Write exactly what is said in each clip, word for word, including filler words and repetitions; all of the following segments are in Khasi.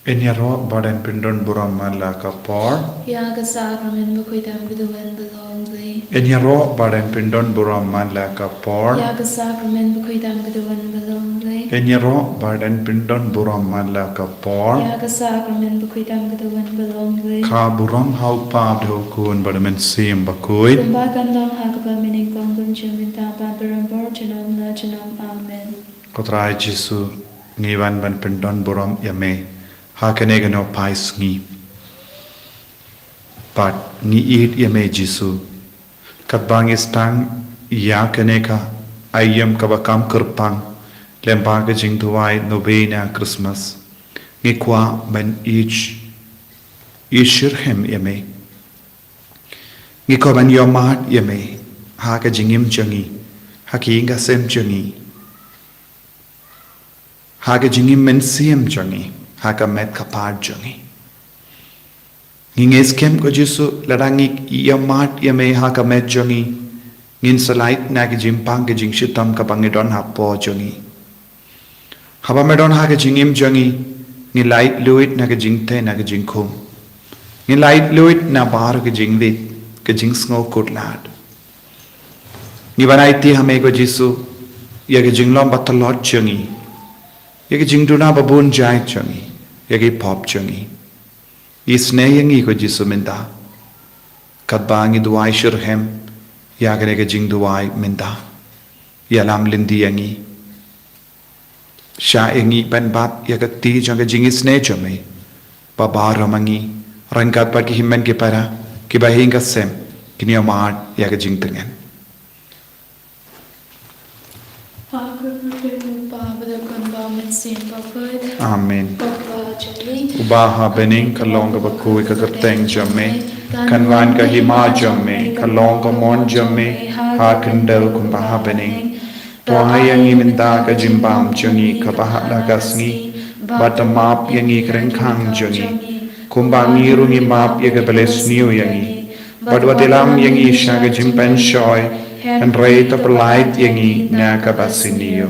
Yn ïaroh bad yn pyndon burom man la ka por. Ïa ka sakramen bakhuid tam ka duwan ba long Blei. Yn ïaroh bad yn pyndon burom man la ka por. Ïa ka sakramen bakhuid tam ka duwan ba long Blei. Yn ïaroh bad yn pyndon burom man la ka por. Ïa ka sakramen bakhuid tam ka duwan ba long Blei. Ka burom ha u Kpa bad ha u Khun bad ha u Mynsiem Bakhuid. Kumba kan long ha kaba mynnyngkong, bun sha mynta bad barabor junom la junom. Amen. Ko Trai Jisu, ngi wan ban pyndon burom ïa me ha kane ka nohpais sngi. Bad ngi ïeit ïa me Jisu. Katba ngi sdang ïa kane ka aïom kaba kham kyrpang lyngba ka jingduwai novena Christmas, ngi kwah ban ïeit, ïeit shitrhem ïa me. Ngi kwah ban ïohmad ïa me ha ka jingim jong ngi, ha ka ïing ka sem jong ngi, ha ka jingim mynsiem jong ngi, ha ka met ka phad jong ngi. Ngi ngeit skhem ko Jisu, lada ngi ïohmad ïa me ha ka met jong ngi, ngin sa lait na ka jingpang ka jingshitom kaba ngi don hapoh jong ngi. Haba me don ha ka jingim jong ngi, ngi lait luid na ka jingteh na ka jingkhum. Ngi lait luid na baroh ka jingleit, ka jingsngew khuslai. Ngi wan aiti ha me ko Jisu, ïa ka jinglong ba tlot jong ngi, ïa ka jingduna ba bun jait jong ngi, ïa ki pop jong ngi. Isynei ïa ngi ko Jisu mynta. Katba ngi duwai shitrhem ïa kane ka jingduwai mynta, ïalam lynti ïa ngi. Shah ïa ngi ban bat ïa ka kti jong ka jingisynei jong me. Ba baroh ma ngi, ryngkat bad ki hynmen ki para, ki bahaïing ka sem, kin ïohmad ïa ka jingtngen. Amen. Uba ha bneng, ka long kaba khuid ka kyrteng jong me, kan wan ka hima jong me, ka long ka mon jong me ha khyndew kumba ha bneng. To ai ïa ngi mynta ka jingbam jong ngi kaba ha la ka sngi, bad to map ïa ngi ki ryngkang jong ngi, kumba ngi ruh ngi map ïa ki ba la sniew ïa ngi. Bad wat ïalam ïa ngi sha ka jingpynshoi, hynrei to pyllait ïa ngi na ka basniew.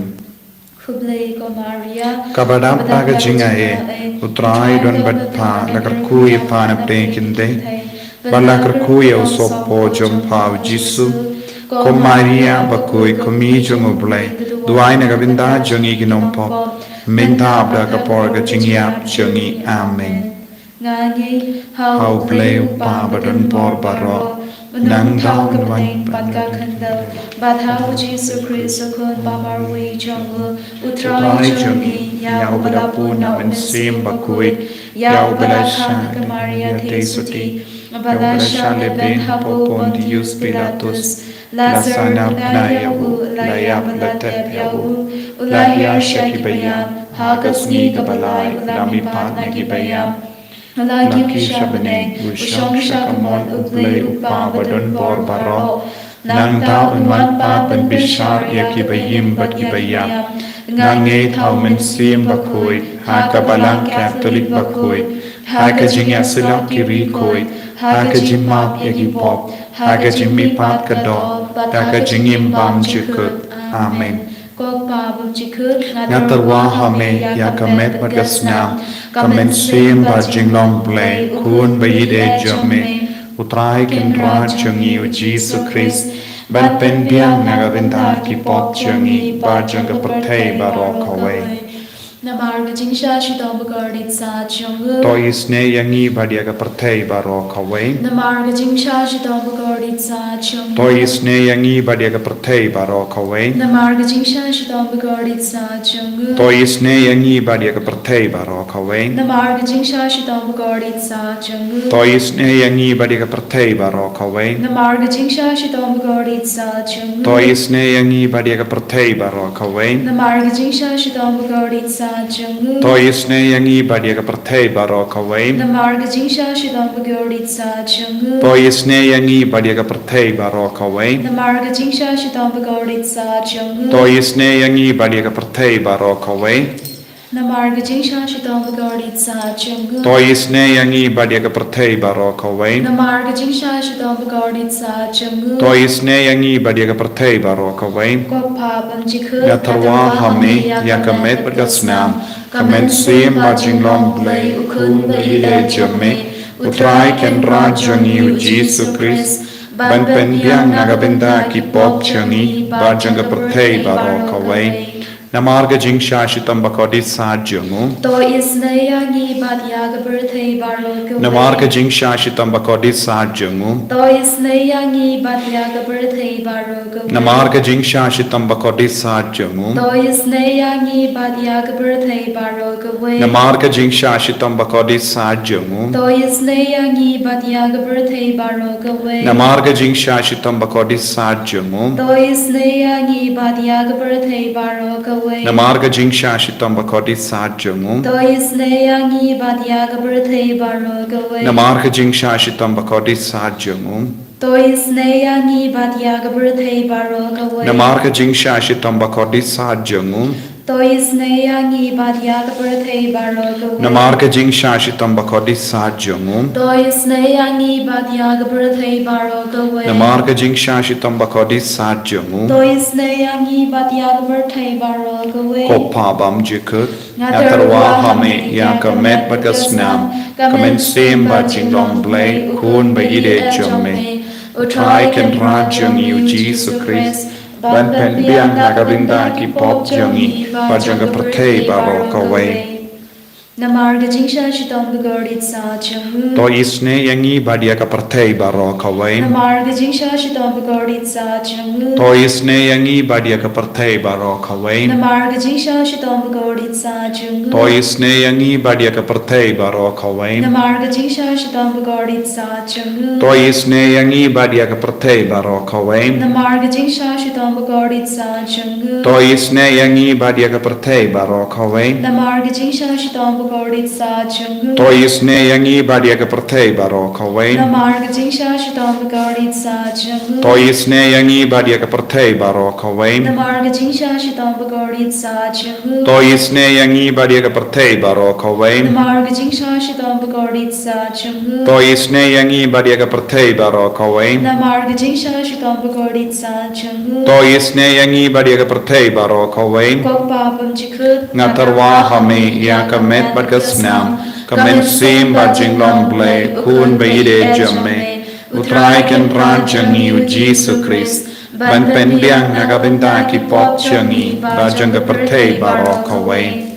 Khublei ko Maria, kaba dap da ka jingai, U Trai u don bad pha, la kyrkhu ïa pha na pdeng ki kynthei, bad la kyrkhu ïa u sohpop jong pha U Jisu. Ko Maria bakhuid, ko Kmie jong U Blei, duwai na ka bynta jong ngi ki nongpop, mynta bad ha ka por ka jingïap jong ngi. Amen. Nga ngeit ha U Blei U Kpa ba don bor baroh, u Nangta, u Nongpynim bad ka khyndew, bad ha U Jisu Khrist U Khun ba marwei jong u, U Trai jong ngi, ïa uba la bun na U Mynsiem Bakhuid, ïa uba la shah da ka Maria Theisotti, uba la shah lehbeiñ hapoh Pontius Pilatus, la syrnai ïa u, la ïap la tep ïa u, u la hiar sha ki baïap, ha ka sngi kaba lai u la mihpat na ki baïap. La kiew sha bneng, u shong sha ka mon U Blei U Kpa ba don bor baroh. Nangta un wan pat ban bishar ïa ki baïap bad ki baïap. Nga ngeit ha U Mynsiem Bakhuid, ha ka Balang Katholik bakhuid, ha ka jingïasyllok ki riewkhuid, ha ka jingmap ïa ki pop, ha ka jingmihpat ka doh, bad ha ka jingim bymjukut. Amen. Ko Kpa bymjukut, nga tyrwa ha me ïa ka met bad ka snam, ka mynsiem bad jinglong Blei, Khun ba ïeit jong me, U Trai Kynrad jong ngi U Jisu Khrist, ban pynbiang na ka bynta ki pop jong ngi bad jong ka pyrthei baroh kawei. Namar ka jingshah shitom bakordit sah jong u. To isynei ïa ngi bad ïa ka pyrthei baroh kawei. Namar ka jingshah shitom bakordit sah jong u. To isynei ïa ngi bad ïa ka pyrthei baroh kawei. Namar ka jingshah shitom bakordit sah jong u. To isynei ïa ngi bad ïa ka pyrthei baroh kawei. Namar ka jingshah shitom bakordit sah jong u. To isynei ïa ngi bad ïa ka pyrthei baroh kawei. Namar ka jingshah shitom bakordit sah jong u. To isynei ïa ngi bad ïa ka pyrthei baroh kawei. Namar ka jingshah shitom bakordit sah jong u. To isynei ïa ngi bad ïa ka pyrthei baroh kawei. Namar ka jingshah shitom bakordit sah jong u. To isynei ïa ngi bad ïa ka pyrthei baroh kawei. Namar ka jingshah shitom bakordit sah jong u. To isynei ïa ngi bad ïa ka pyrthei baroh kawei. Namar ka jingshah shitom bakordit sah jong u. To isynei ïa ngi bad ïa ka pyrthei baroh kawei. Namar ka jingshah shitom bakordit sah jong u. To isynei ïa ngi bad ïa ka pyrthei baroh kawei. Ko Kpa bymjukut. Nga tyrwa ha me ïa ka met bad ka snam, ka mynsiem bad jinglong Blei, u Khun ba ïeit jong me, u Trai Kynrad jong ngi u Jisu Khrist, ban pynbiang na ka bynta ki pop jong ngi bad jong ka pyrthei baroh kawei. Namar ka jingshah shitom bakordit sah jong u. To isynei ïa ngi bad ïa ka pyrthei baroh kawei. Namar ka jingshah shitom bakordit sah jong u. To isynei ïa ngi bad ïa ka pyrthei baroh kawei. Namar ka jingshah shitom bakordit sah jong u. To isynei ïa ngi bad ïa ka pyrthei baroh kawei. Namar ka jingshah shitom bakordit sah jong u. To isynei ïa ngi bad ïa ka pyrthei baroh kawei. Namar ka jingshah shitom bakordit sah jong u. To isynei ïa ngi bad ïa ka pyrthei baroh kawei. Namar ka jingshah shitom bakordit sah jong u. To isynei ïa ngi bad ïa ka pyrthei baroh kawei. Namar ka jingshah shitom bakordit sah jong u. To isynei ïa ngi bad ïa ka pyrthei baroh kawei. Namar ka jingshah shitom bakordit sah jong u. To isynei ïa ngi bad ïa ka pyrthei baroh kawei. Namar ka jingshah shitom bakordit sah jong u. To isynei ïa ngi bad ïa ka pyrthei baroh kawei. Namar ka jingshah shitom bakordit sah jong u. To isynei ïa ngi bad ïa ka pyrthei baroh kawei. Ko Kpa bymjukut. Nga tyrwa ha me ïa ka met bad ka snam, ka mynsiem bad jinglong Blei, u Khun ba ïeit jong me, u Trai Kynrad jong ngi u Jisu Khrist, ban pynbiang na ka bynta ki pop jong ngi bad jong ka pyrthei baroh kawei. Namar ka jingshah shitom bakordit sah jong u. To isynei ïa ngi bad ïa ka pyrthei baroh kawei. Namar ka jingshah shitom bakordit sah jong u. To isynei ïa ngi bad ïa ka pyrthei baroh kawei. Namar ka jingshah shitom bakordit sah jong u. To isynei ïa ngi bad ïa ka pyrthei baroh kawei. Namar ka jingshah shitom bakordit sah jong u. To isynei ïa ngi bad ïa ka pyrthei baroh kawei. Namar ka jingshah shitom bakordit sah jong u. To isynei ïa ngi bad ïa ka pyrthei baroh kawei. Namar ka jingshah shitom bakordit sah jong u. To isynei ïa ngi bad ïa ka pyrthei baroh kawei. Namar ka jingshah shitom bakordit sah jong u. To isynei ïa ngi bad ïa ka pyrthei baroh kawei. Namar ka jingshah shitom bakordit sah jong u. To isynei ïa ngi bad ïa ka pyrthei baroh kawei. Namar ka jingshah shitom bakordit sah jong u. To isynei ïa ngi bad ïa ka pyrthei baroh kawei. Namar ka jingshah shitom bakordit sah jong u. To isynei ïa ngi bad ïa ka pyrthei baroh kawei. Ko Kpa bymjukut. Nga tyrwa ha me ïa ka met bad ka snam, ka mynsiem bad jinglong Blei, u Khun ba ïeit jong me, u Trai Kynrad jong ngi u Jisu Khrist, ban pynbiang na ka bynta ki pop jong ngi bad jong ka pyrthei baroh kawei.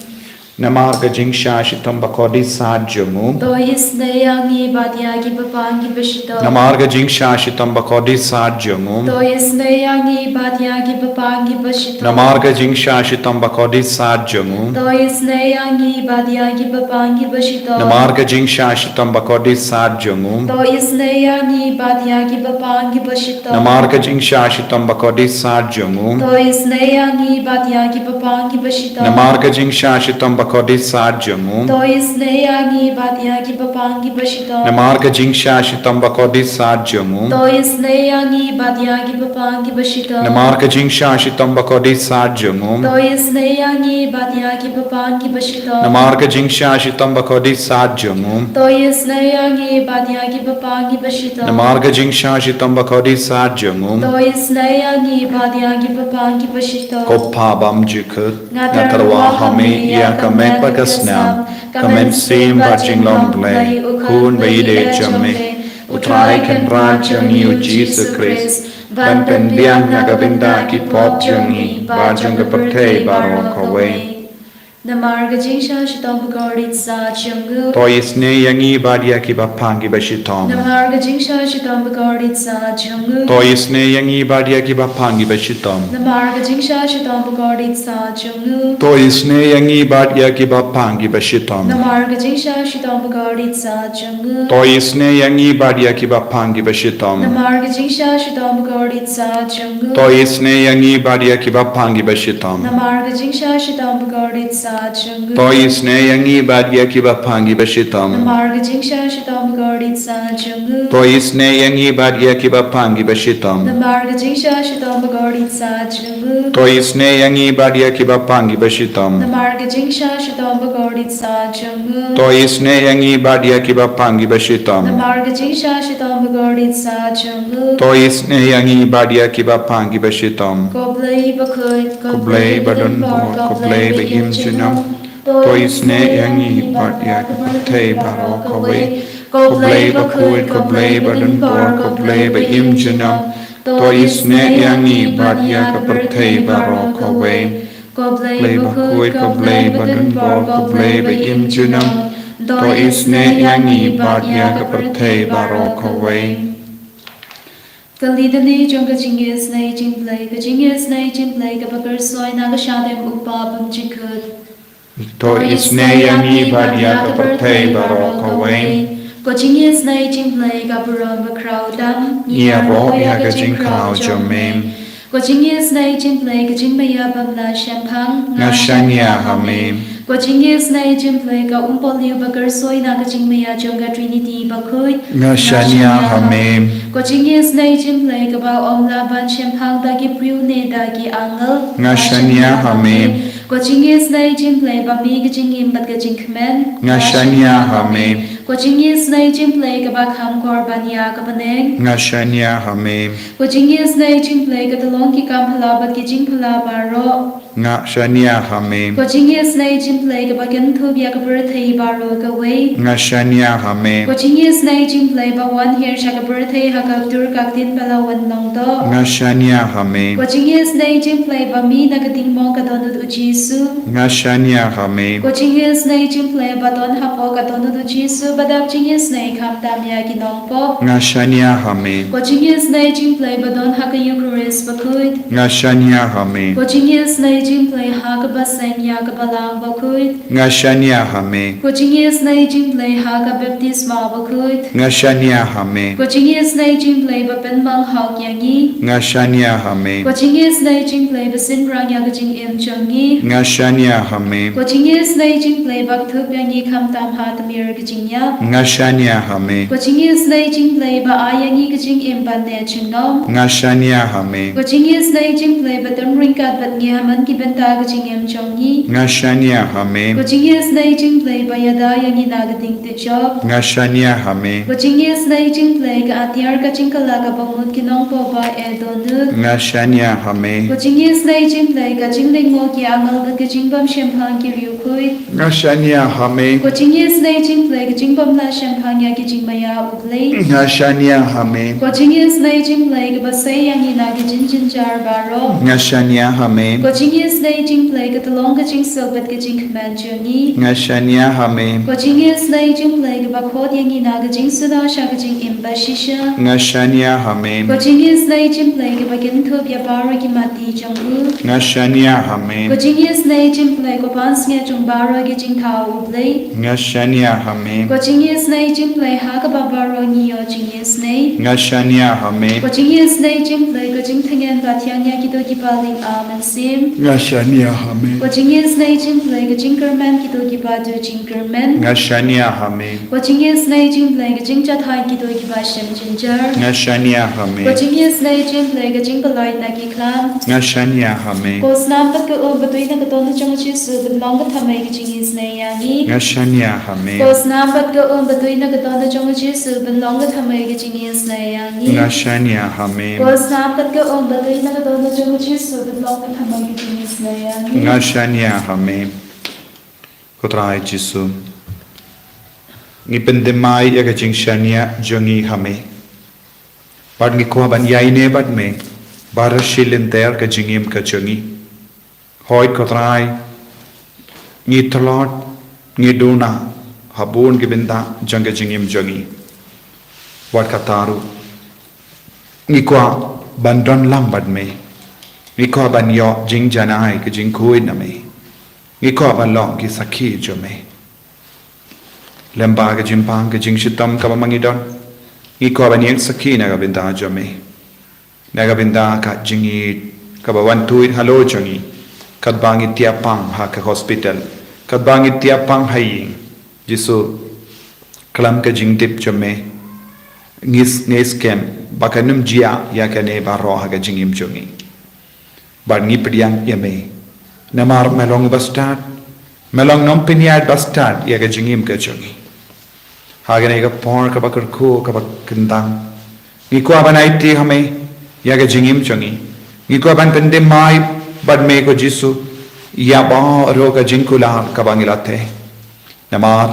Namar ka jingshah shitom bakordit sah jong u. To isynei ïa ngi bad ïa ki bapang ki bashitom. Namar ka jingshah shitom bakordit sah jong u. To isynei ïa ngi bad ïa ki bapang ki bashitom. Namar ka jingshah shitom bakordit sah jong u. To isynei ïa ngi bad ïa ki bapang ki bashitom. Namar ka jingshah shitom bakordit sah jong u. To isynei ïa ngi bad ïa ki bapang ki bashitom. Namar ka jingshah shitom bakordit sah jong u. To isynei ïa ngi bad ïa ki bapang ki bashitom. Namar ka jingshah shitom bakordit sah jong u. To isynei ïa ngi bad ïa ki bapang ki bashitom. Namar ka jingshah shitom bakordit sah jong u. To isynei ïa ngi bad ïa ki bapang ki bashitom. Namar ka jingshah shitom bakordit sah jong u. To isynei ïa ngi bad ïa ki bapang ki bashitom. Namar ka jingshah shitom bakordit sah jong u. To isynei ïa ngi bad ïa ki bapang ki bashitom. Namar ka jingshah shitom bakordit sah jong u. To isynei ïa ngi bad ïa ki bapang ki bashitom. Ko Kpa bymjukut. Nga tyrwa ha me ïa ka met bad ka snam, ka mynsiem bad jinglong Blei, u Khun ba ïeit jong me, u Trai Kynrad jong ngi u Jisu Khrist, ban pynbiang na ka bynta ki pop jong ngi bad jong ka pyrthei baroh kawei. Namar ka jingshah shitom bakordit sah jong u. To isynei ïa ngi bad ïa ki bapang ki bashitom. Namar ka jingshah shitom bakordit sah jong u. To isynei ïa ngi bad ïa ki bapang ki bashitom. Namar ka jingshah shitom bakordit sah jong u. To isynei ïa ngi bad ïa ki bapang ki bashitom. Namar ka jingshah shitom bakordit sah jong u. To isynei ïa ngi bad ïa ki bapang ki bashitom. Namar ka jingshah shitom bakordit sah jong u. To isynei ïa ngi bad ïa ki bapang ki bashitom. Namar ka jingshah shitom bakordit sah To isynei ïa ngi bad ïa kiba pang kiba shitom. Namar ka jingshah shitom bakordit sa jong u. To isynei ïa ngi bad ïa kiba pang kiba shitom. Namar ka jingshah shitom bakordit sa jong u. To isynei ïa ngi bad ïa kiba pang kiba shitom. Namar ka jingshah shitom bakordit sa jong u. To isynei ïa ngi bad ïa kiba pang kiba shitom. Namar ka jingshah shitom bakordit sa jong u. To isynei ïa ngi bad ïa kiba pang kiba shitom. Ko Blei bakhuid, ko Blei badonbor, ko Blei ba im junom. To isynei ïa ngi bad ïa ka pyrthei baroh kawei. Ko Blei bakhuid, ko Blei badonbor, ko Blei ba im junom. To isynei ïa ngi bad ïa ka pyrthei baroh kawei. Ko Blei bakhuid, ko Blei badonbor, ko Blei ba im junom. To isynei ïa ngi bad ïa ka pyrthei baroh kawei. Ka litany jong ka jingisynei jong U Blei, ka jingisynei jong U Blei kaba kyrsoi na ka shadem u Kpa bymjukut. To isynei ïa ngi bad ïa ka pyrthei baroh kawei. Ka jingisynei jong U Blei ka burom bakhraw tam. Ngi ïaroh ïa ka jingkhraw jong me. Ka jingisynei jong U Blei ka jingmaïa bym lah shemphang. Nga shaniah ha me. Ka jingisynei jong U Blei ka umpohliew ba kyrsoi na ka jingmaïa jong ka Trinity bakhuid. Nga shaniah ha me. Ka jingisynei jong U Blei kaba ym lah ban shemphang da ki briew ne da ki angel. Nga shaniah ha me. Ka jingisynei jong U Blei ba mih ka jingim bad ka jingkmen. Nga shaniah ha me. Ka jingisynei jong U Blei kaba kham kor ban ïa ka bneng. Nga shaniah ha me. Ka jingisynei jong U Blei ka tyllong ki kam phylla bad ki jingphylla baroh. Nga shaniah ha me. Ka jingisynei jong U Blei kaba kynthup ïa ka pyrthei baroh kawei. Nga shaniah ha me. Ka jingisynei jong U Blei ba wan hiar sha ka pyrthei ha ka dur ka ktien ba la wan long doh. Nga shaniah ha me. Ka jingisynei jong U Blei ba mih na ka dingmong ka dohnud u Jisu. Nga shaniah ha me. Ka jingisynei jong U Blei ba don hapoh ka dohnud u Jisu ba dap jingisynei khamtam ïa ki nongpop. Nga shaniah ha me. Ka jingisynei jong U Blei ba don ha ka Eukharist bakhuid. Nga shaniah ha me. Ka jingisynei jong U Blei ha kaba seng ïa ka Balang bakhuid. Nga shaniah ha me. Ka jingisynei jong U Blei ha ka baptisma bakhuid. Nga shaniah ha me. Ka jingisynei jong U Blei ba pynmang hok ïa ngi. Nga shaniah ha me. Ka jingisynei jong U Blei ba synrang ïa ka jingim jong ngi. Nga shaniah ha me. Ka jingisynei jong U Blei ba kthup ïa ngi khamtam ha tmier ka jingïap. Nga shaniah ha me. Ka jingisynei jong U Blei ba ai ïa ngi ka jingim ban neh jingngom. Nga shaniah ha me. Ka jingisynei jong U Blei ba don ryngkat bad ngi ha man ki bynta ka jingim jong ngi. Nga shaniah ha me. Ka jingisynei jong U Blei ba ïada ïa ngi na ka ding tijop. Nga shaniah ha me. Ka jingisynei jong U Blei ka atiar ka jingkylla kaba mut ki nongpop ba eh dohnud. Nga shaniah ha me. Ka jingisynei jong U Blei ka jinglyngngoh ki angel bad ka jingbym shemphang ki riewkhuid. Nga shaniah ha me. Ka jingisynei jong U Blei ka jingbym lah shemphang ïa ki jingmaïa U Blei. Nga shaniah ha me. Ka jingisynei jong U Blei kaba sei ïa ngi na ka jingjynjar baroh. Nga shaniah ha me. Ka jingisynei jong U Blei ka tyllong ka jingsuk bad ka jingkmen jong ngi. Nga shaniah ha me. Ka jingisynei jong U Blei kaba khot ïa ngi na ka jingsngewthuh sha ka jingim ba shisha. Nga shaniah ha me. Ka jingisynei jong U Blei kaba kynthup ïa baroh ki matti jong u. Nga shaniah ha me. Ka jingisynei jong U Blei ka pansngiat jong baroh ki jingthaw U Blei. Nga shaniah ha me. Ka jingisynei jong U Blei ha kaba baroh ngi ïoh jingisynei. Nga shaniah ha me. Ka jingisynei jong U Blei ka jingthngen ba thiang ïa kito kiba lynga mynsiem. Nga shaniah ha me. Ka jingisynei jong U Blei ka jingkyrmen kito kiba duh jingkyrmen. Nga shaniah ha me. Ka jingisynei jong U Blei ka jingjahthait kito kiba shem jynjar. Nga shaniah ha me. Ka jingisynei jong U Blei ka jingpyllait na ki khlad. Nga shaniah ha me. Ka snam bad ka um ba tui na ka dohnud jong u Jisu ban long ka thymmei ka jingisynei ïa ngi. Nga shaniah ha me. Ka snam bad ka um ba tui na ka dohnud jong u Jisu ban long ka thymmei ka jingisynei ïa ngi. Nga shaniah ha me. Ka snam bad ka um ba tui na ka dohnud jong u Jisu ban long ka thymmei ka jingisynei ïa ngi. Nga shaniah ha me. Ko Trai Jisu, ngi pynthymmai ïa ka jingshaniah jong ngi ha me. Bad ngi kwah ban ïaineh bad me baroh shi lynter ka jingim ka jong ngi. Hooid ko Trai, ngi tlot, ngi duna ha bun ki bynta jong ka jingim jong ngi. Wat kata ruh, ngi kwah ban don lang bad me. Ngi kwah ban ïoh jingjanai ka jingkhuid na me. Ngi kwah ban long ki sakhi jong me. Lem bad ka jingpang ka jingshitom kaba ma ngi don, ngi kwah ban ïeng sakhi na ka bynta jong me. Na ka bynta ka jingïeit kaba wan tuid halor jong ngi katba ngi tiap pang ha ka hospital. Katba ngi tiap pang ha ïing, Jisu, khlem ka jingtip jong me, ngi s-, ngi skhem ba kan ym jia ïa kane baroh ha ka jingim jong ngi. Bad ngi pdiang ïa me. Namar me long u bastad, me long nongpynïaid bastad ïa ka jingim ka jong ngi. Ha kane ka por kaba kyrkhu, kaba kyndang, ngi kwah ban aiti ha me ïa ka jingim jong ngi. Ngi kwah ban pyndem mai bad me ko Jisu ïa baroh ka jingkular kaba ngi la teh. Namar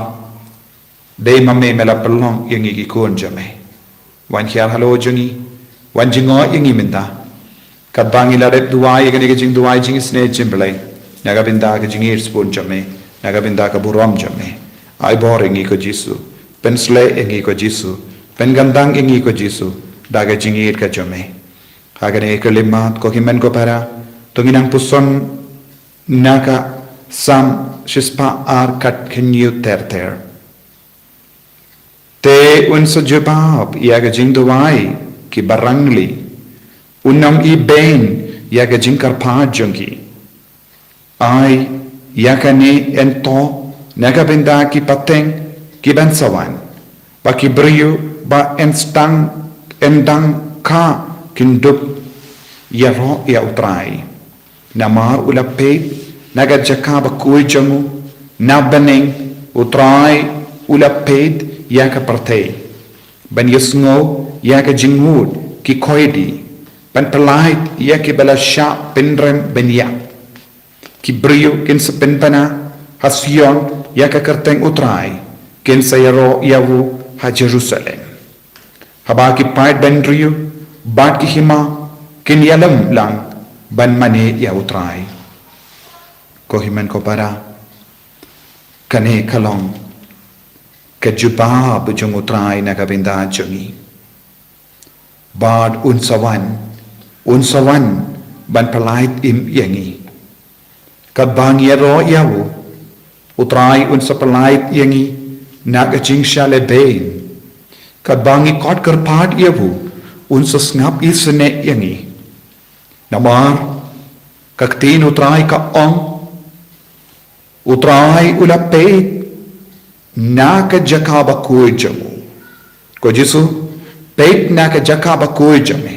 dei ma me me la pynlong ïa ngi ki khun jong me. Wan hiar halor jong ngi, wan jngoh ïa ngi mynta. Katba ngi la dep duwai ïa kane ka jingduwai jingisynei jong U Blei, na ka bynta ka jingïeit sbun jong me, na ka bynta ka burom jong me, ai bor ïa ngi ko Jisu. Pynshlei ïa ngi ko Jisu, pynkyndang ïa ngi ko Jisu, da ka jingïeit ka jong me. Ha kane ka khyllipmat ko hynmen ko para, to ngin nang puson na ka Salm shispah ar, khathynñiew ter ter. Te un sa jubab ïa ka jingduwai ki barangli, un ym ibeiñ ïa ka jingkyrpad jong ki. Ai ïa kane hangto na ka bynta ki pateng ki ban sa wan, ba ki briew ba yn sdang, yn dang kha kin dup ïaroh ïa U Trai. Namar u la peit na ka jaka ba khuid jong u, na bneng U Trai u la peit ïa ka pyrthei, ban ïasngew ïa ka jingngud ki koidi, ban pyllait ïa ki ba la shah pynrem bniah. Ki briew kin sa pynbna ha Sion ïa ka kyrteng U Trai, kin sa ïaroh ïa u ha Jerusalem. Haba ki paid bynriew bad ki hima kin ïalam lang ban mane ïa U Trai. Ko hynmen ko para, kane ka long ka jubab jong U Trai na ka bynta jong ngi. Bad un sa wan, un sa wan ban pyllait im ïa ngi. Katba ngi ïaroh ïa u, U Trai un sa pyllait ïa ngi na ka jingshah lehbeiñ. Katba ngi kot kyrpad ïa u, un sa sngap isynei ïa ngi. Namar ka ktien U Trai ka ong, U Trai u la peit na ka jaka ba khuid jong u. Ko Jisu, peit na ka jaka ba khuid jong me.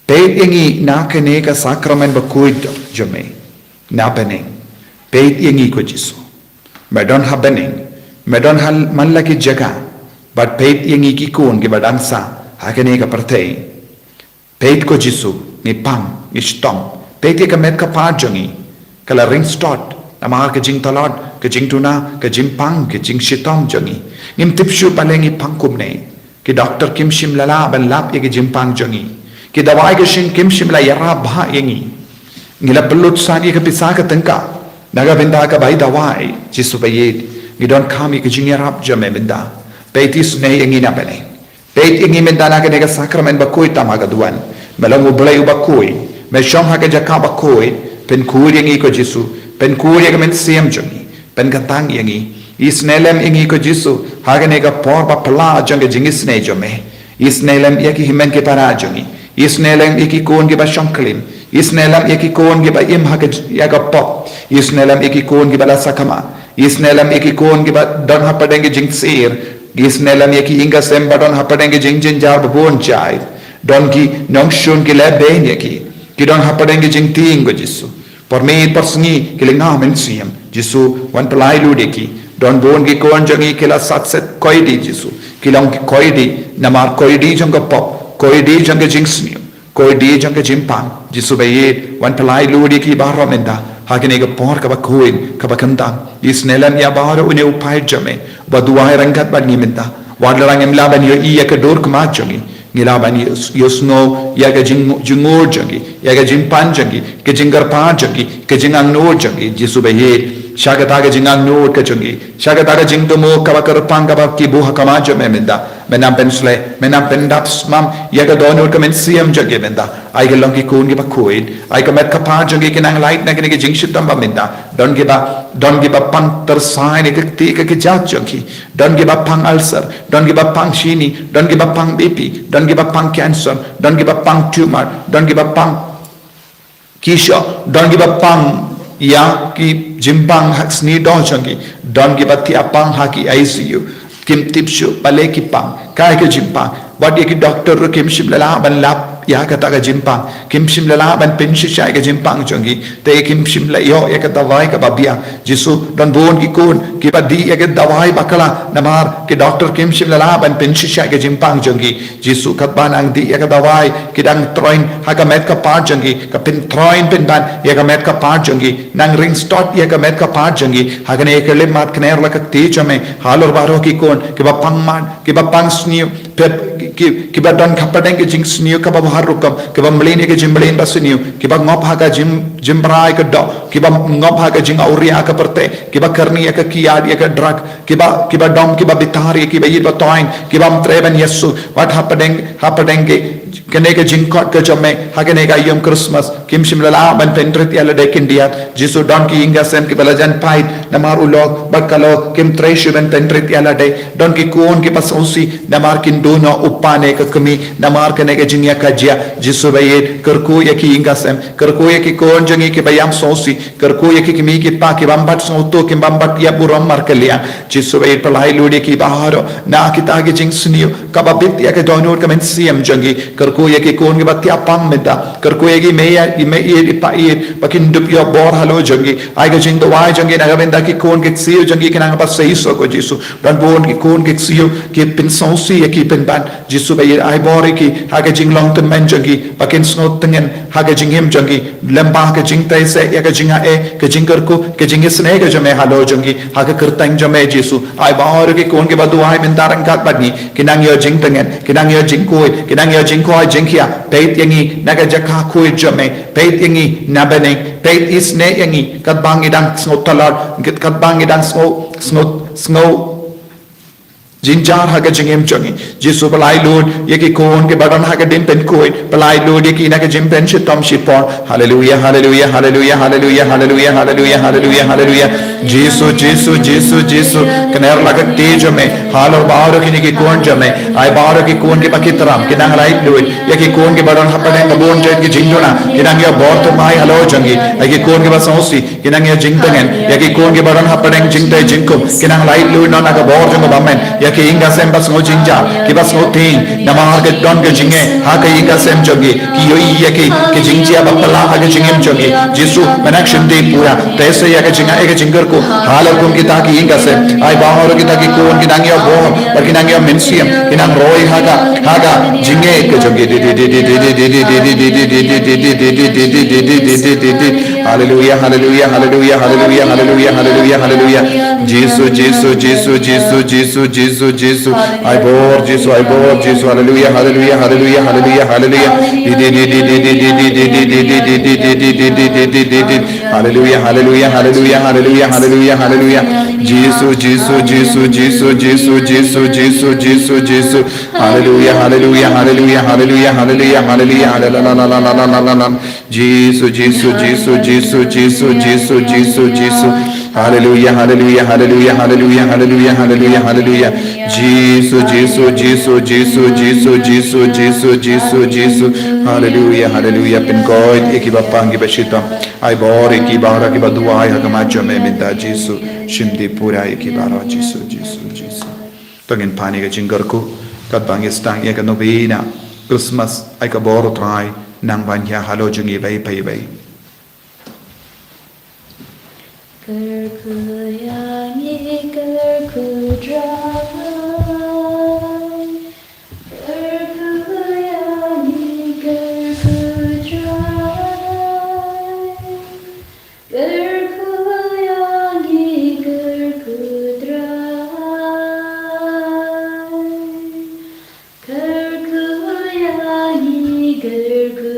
Peit ïa ngi na kane ka sakramen ba khuid jong me. Na bneng. Peit ïa ngi ko Jisu. Me don ha bneng. Me don ha man la ki jaka. Bad peit ïa ngi ki khun kiba dang sah ha kane ka pyrthei. Peit ko Jisu, ngi pang, ngi shitom. Peit ïa ka met ka phad jong ngi. Ka la ring stot namar ka jingtlot, ka jingduna, ka jingpang, ka jingshitom jong ngi. Ngim tip shuh balei ngi pang kumne. Ki doktor kim shym la lah ban lap ïa ka jingpang jong ngi. Ki dawai ka shin kim shym la ïarap bha ïa ngi. Ngi la pynlut san ïa ka pisa ka tyngka na ka bynta ka bai dawai. Jisu ba ïeit, ngi donkam ïa ka jingïarap jong me mynta. Peit isynei ïa ngi na bneng. Peit ïa ngi mynta na kane ka sakramen ba khuid tam ha ka duwan. Me long U Blei uba khuid. Me shong ha ka jaka ba khuid. Pynkhuid ïa ngi ko Jisu. Pynkhuid ïa ka mynsiem jong ngi. Pynkyntang ïa ngi. Isynei lem ïa ngi ko Jisu. Ha kane ka por ba phylla jong ka jingisynei jong me. Isynei lem ïa ki hynmen ki para jong ngi. Isynei lem ïa ki khun kiba shong klim. Isynei lem ïa ki khun kiba im ha ka j-, ïa ka pop. Isynei lem ïa ki khun kiba la sakma. Isynei lem ïa ki khun kiba don hapdeng ki jingsir. Isynei lem ïa ki ïing ka sem ba don hapdeng ki jingjynjar ba bun jait. Don ki nongshun ki lehbeiñ ïa ki. Ki don hapdeng ki jingtieng ko Jisu. Por miet por sngi ki lynga mynsiem. Jisu wan pynlait lut ïa ki. Don bun ki khun jong ngi ki la sat set koidi Jisu. Ki long ki koidi namar koidi jong ka pop. Koidi jong ka jingsniew. Koidi jong ka jingpang, Jisu ba ïeit, wan pynlait lut ïa ki baroh mynta, ha kane ka por kaba khuid, kaba kyndang. Isynei lem ïa baroh une u paid jong me, ba duwai ryngkat bad ngi mynta. Wat la ngim lah ban ïohi ïa ka dur khmat jong ngi, ngi lah ban ïoh, ïohsngew ïa ka jing, jingngud jong ngi, ïa ka jingpan jong ngi, ka jingkyrpad jong ngi, ka jingangnud jong ngi, Jisu ba ïeit. Sha kata ka jingangnud ka jong ngi, sha kata ka jingthmu kaba kyrpang kaba ki buh ha khmat jong me mynta. Me nang pynshlei, me nang pyndap smam ïa ka dohnud ka mynsiem jong ki mynta. Ai ki long ki khun kiba khuid, ai ka met ka phad jong ki ki nang lait na kine ki jingshitom ba mynta. Don kiba, don kiba pang tyrsai ne ka kti ka kjat jong ki. Don kiba pang ulcer, don kiba pang shini, don kiba pang B P, don kiba pang cancer, don kiba pang tumor, don kiba pang ki sha, don kiba pang ïa ki jingpang ha ki sngi doh jong ki. Don kiba thiah pang ha ki I C U. Kim tip shuh balei ki pang. Kaei ka jingpang. Wat ïa ki doktor ruh kim shym la lah ban lap ïa kata ka jingpang. Kim shym la lah ban pynshisha ïa ka jingpang jong ki. Te kim shym la ïoh ïa ka dawai kaba biang. Jisu, don bun ki khun kiba dih ïa ka dawai bakla namar ki doktor kim shym la lah ban pynshisha ïa ka jingpang jong ki. Jisu, katba nang dih ïa ka dawai, ki dang troiñ ha ka met ka par jong ki, ka pyntroiñ pynban ïa ka met ka par jong ki, nang ring stot ïa ka met ka par jong ki, ha kane ka khyllipmat kner la ka kti jong me, halor baroh ki khun kiba pang man, kiba pang sniew, pep, ki, kiba don hapdeng ka jingsniew kaba bha rukom, kiba mlien ïa ka jingmlien ba sniew, kiba ngop ha ka jing, jingbrai ka doh, kiba ngop ha ka jingawria ka pyrthei, kiba kyrni ïa ka kiad ïa ka drug, kiba, kiba dom, kiba bitar ïa kiba ïeit ba toiñ, kiba ym treh ban ïasuk, wat hapdeng, hapdeng ki, kane ka jingkot ka jong me, ha kane ka ïing Christmas, kim shym la lah ban pynrit ïa lade khyndiat. Jisu, don ki ïing ka sem kiba la jan pait namar u lok bad ka lok, kim treh shuh ban pynrit ïa lade. Don ki khun kiba sngewsih namar kin duh noh u pa ne ka kmie namar kane ka jingïakajia. Jisu ba ïeit, kyrkhu ïa ki ïing ka sem, kyrkhu ïa ki khun jong ngi kiba ïam sngewsih, kyrkhu ïa ki kmie ki kpa kiba ym pat sngewthuh, kiba ym pat ïa burom markylliang. Jisu ba ïeit, pyllait lut ïa ki baroh na kita ki jingsniew kaba bit ïa ka dohnud ka mynsiem jong ki. Kyrkhu ïa ki khun kiba thiah pang mynta. Kyrkhu ïa ki mei, i mei ïeit, i pa ïeit, ba kin dup ïoh bor halor jong ki. Ai ka jingduwai jong ki na ka bynta ki khun ki ksiew jong ki, ki nang ba seisoh, ko Jisu. Don bun ki khun ki ksiew ki pynsngewsih ïa ki pynban. Jisu ba ïeit, ai bor ïa ki ha ka jinglong tymmen jong ki, ba kin sngewtngen ha ka jingim jong ki, lem bad ka jingtei seh ïa ka jingaiei, ka jingkyrkhu, ka jingisynei ka jong me halor jong ki, ha ka kyrteng jong me Jisu. Ai baroh ki khun kiba duwai mynta ryngkat bad ngi, ki nang ïoh jingtngen, ki nang ïoh jingkhuid, ki nang ïoh jingkoit jingkhiah. Peit ïa ngi na ka jaka khuid jong me, peit ïa ngi na bneng, peit isynei ïa ngi katba ngi dang sngew tlot, katba ngi dang sngew, sngew, sngew jynjar ha ka jingim jong ngi. Jisu, pyllait lut ïa ki khun kiba don ha ka dien pynkhuid, pyllait lut ïa ki na ka jingpynshitom shipor. Haleluia, haleluia, haleluia, haleluia, haleluia, haleluia, haleluia, haleluia. Jisu, Jisu, Jisu, Jisu, kner la ka kti jong me halor baroh kine ki khun jong me. Ai baroh ki khun kiba ki tram, ki nang lait lut ïa ki khun kiba don hapdeng ka bun jait ki jingduna, ki nang ïoh bor thymmai halor jong ki. Ai ki khun kiba sngewsih, ki nang ïoh jingtngen. Ïa ki khun kiba don hapdeng jingtei jingkhum, ki nang lait lut noh na ka bor jong ka bymmen. Ïa ki ïing ka sem ba sngew jynjar, kiba sngew tieng namar ka don ka jingeh ha ka ïing ka sem jong ki, ki ïohi ïa ki, ki jingjia ba phylla ha ka jingim jong ki. Jisu, men action dei pura. Te sa ïa ka jingaiei ka jingkyrkhu halor kum kita ki ïing ka sem. Ai baroh kita ki khun ki nang ïoh bor, ba ki nang ïoh mynsiem, ki nang roi ha ka, ha ka jingeh ka jong ki. Haleluia, haleluia, haleluia, haleluia, haleluia, haleluia, haleluia. Jisu, Jisu, Jisu, Jisu, Jisu, Jisu, Jisu. Ai bor Jisu, ai bor Jisu. Haleluia, haleluia, haleluia, haleluia, haleluia. Haleluia, haleluia, haleluia, haleluia, haleluia, haleluia. Jisu, Jisu, Jisu, Jisu, Jisu, Jisu, Jisu, Jisu, Jisu. Haleluia, haleluia, haleluia, haleluia, haleluia, haleluia. Jisu, Jisu, Jisu, Jisu, Jisu, Jisu, Jisu, Jisu. Haleluia, haleluia, haleluia, haleluia, haleluia, haleluia, haleluia. Jisu, Jisu, Jisu, Jisu, Jisu, Jisu, Jisu, Jisu, Jisu. Haleluia, haleluia. Pynkoit ïa kiba pang kiba shitom. Ai bor ïa ki baroh kiba duwai ha khmat jong me mynta Jisu. Shim dei pura ïa ki baroh Jisu, Jisu, Jisu. To ngin pan ïa ka jingkyrkhu katba ngi sdang ïa ka novena Christmas. Ai ka bor U Trai nang ban ïaid halor jong ngi iwei pa iwei. Kyrkhu ïa ngi, kyrkhu Trai. Kyrkhu ïa ngi, kyrkhu Trai. Kyrkhu ïa ngi, kyrkhu Trai. Kyrkhu ïa ngi, kyrkhu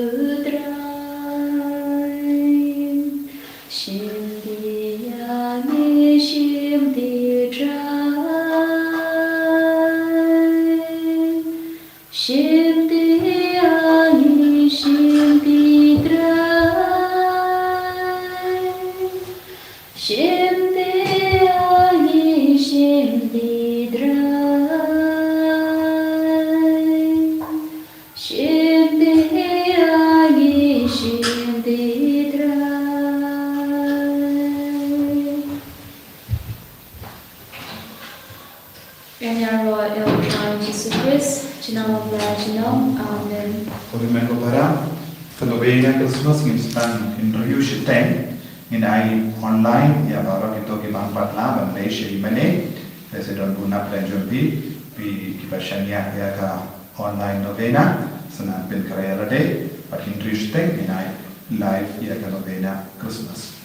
Trai. Shim dei ïa ngi, shim dei Trai. Shnong Blei, shnong, amen. Ko hynmen ko para, ka novena Christmas ngin sdang hynriew shiteng, ngin ai online ïa baroh kito ki bym pat lah ban leit sha ïingmane. Te sa don bun na pdeng jong phi, phi kiba shaniah ïa ka online novena, sa nang pynkhreh ïa lade, bad hynriew shiteng ngin ai live ïa ka novena Christmas.